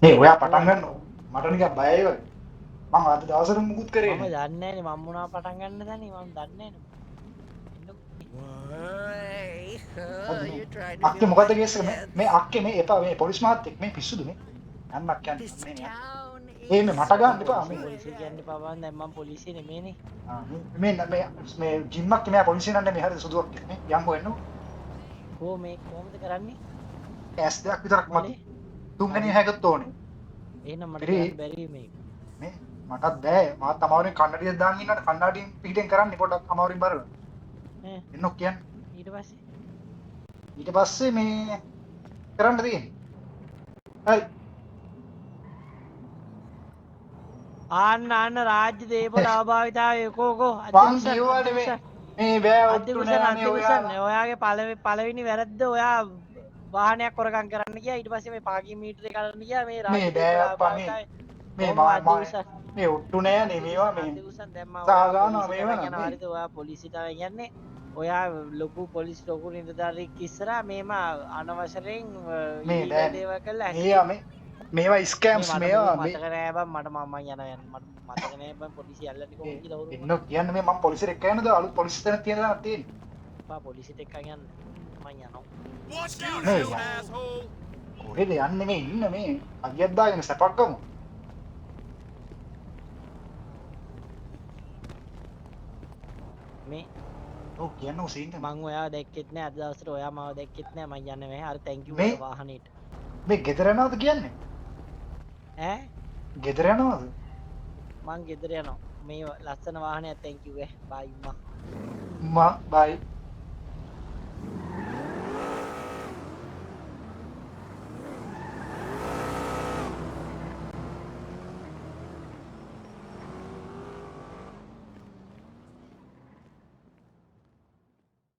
මේ ඔයා පටන් ගන්න මට නිකන් බයයි වගේ. මං අද දවසට මුකුත් කරේ මම නෑ. දන්නේ නෑනේ මම මොනවා පටන් ගන්නද නේ මම දන්නේ නෑනේ. අක්කේ මොකද්ද කේස් එක මේ මේ අක්කේ මේ එපා මේ පොලිස් මහත්තයෙක් මේ පිස්සුද මේ? යන්න අක්කේ යන්න මේ ඒ මේ මට ගන්න එපා මේ පොලිසිය කියන්න එපා බං දැන් මම පොලිසිය නෙමෙයිනේ. ආ මේ මේ මේ ජිම්මක් මෙයා පොලිසිය නන්නේ මේ හරිද සුදුවක් මේ යන්කෝ එන්නකෝ. කෝ මේ කොහොමද කරන්නේ? ඇස් දෙකක් විතරක් මදි. තුන්වෙනි හැකත් ඕනේ. එහෙනම් මට කරන්න බැරි මේක. මේ මටත් බෑ මාත් අමාරුවෙන් කන්නඩියක් දාන් ඉන්නවනේ කන්නඩියෙන් පිටින් කරන්නේ පොඩ්ඩක් අමාරුවෙන් බලලා. ඈ එන්නෝ කියන්න. ඊට පස්සේ ඊට පස්සේ මේ කරන්න තියෙන්නේ. හරි. ආන්න ආන්න රාජ්‍ය දේපොළ අවභාවිතාවය කෝ කෝ මං කිව්වනේ මේ මේ බෑ ඔට්ටු නෑ අනේ ඔයාලා. ඔයාගේ පළවෙනි වැරද්ද ඔයා වාහනයක් හොරකම් කරන්න ගියා ඊට පස්සේ මේ පාකින් මීටරේ කඩන්න ගියා මේ රාජ්‍ය මේ බෑ අප්පා මේ මේ මේ ඔට්ටු නෑ නේ මේවා මේ සාගානවා මේවා නම් හරිද ඔයා පොලිසිය තමයි කියන්නේ ඔයා ලොකු පොලිස් ලොකු නිලධාරියෙක් ඉස්සරහා මේම අනවසරයෙන් මේ බෑ දේවල් කරලා මේවා මේ මේවා ස්කෑම්ස් මේවා මේ මතක නෑ බං මට මම යනවා යන්න මට මතක නෑ බං පොලිසිය අල්ලන්නේ කොහොමද කියලා වරු එන්න කියන්නේ මේ මම පොලිසියට එක්ක යන්නද අලුත් පොලිස් ස්ටේෂන් තියෙන තැනක් තියෙන්නේ පා පොලිසියට එක්ක යන්න මං යනවා මේ කොහෙද යන්නේ මේ ඉන්න මේ අගියක් දාගෙන සැපක් ගමු මේ ඔව් කියන්නකෝ සීන් එක මං ඔයාව දැක්කෙත් නෑ අද දවසට ඔයා මාව දැක්කෙත් නෑ මං යන්නේ නැහැ හරි thank you මට වාහනේට මේ ගෙදර යනවද කියන්නේ ඈ ගෙදර යනවද මං ගෙදර යනවා මේ ලස්සන වාහනයක් thank you ඈ බයි මා මා බයි.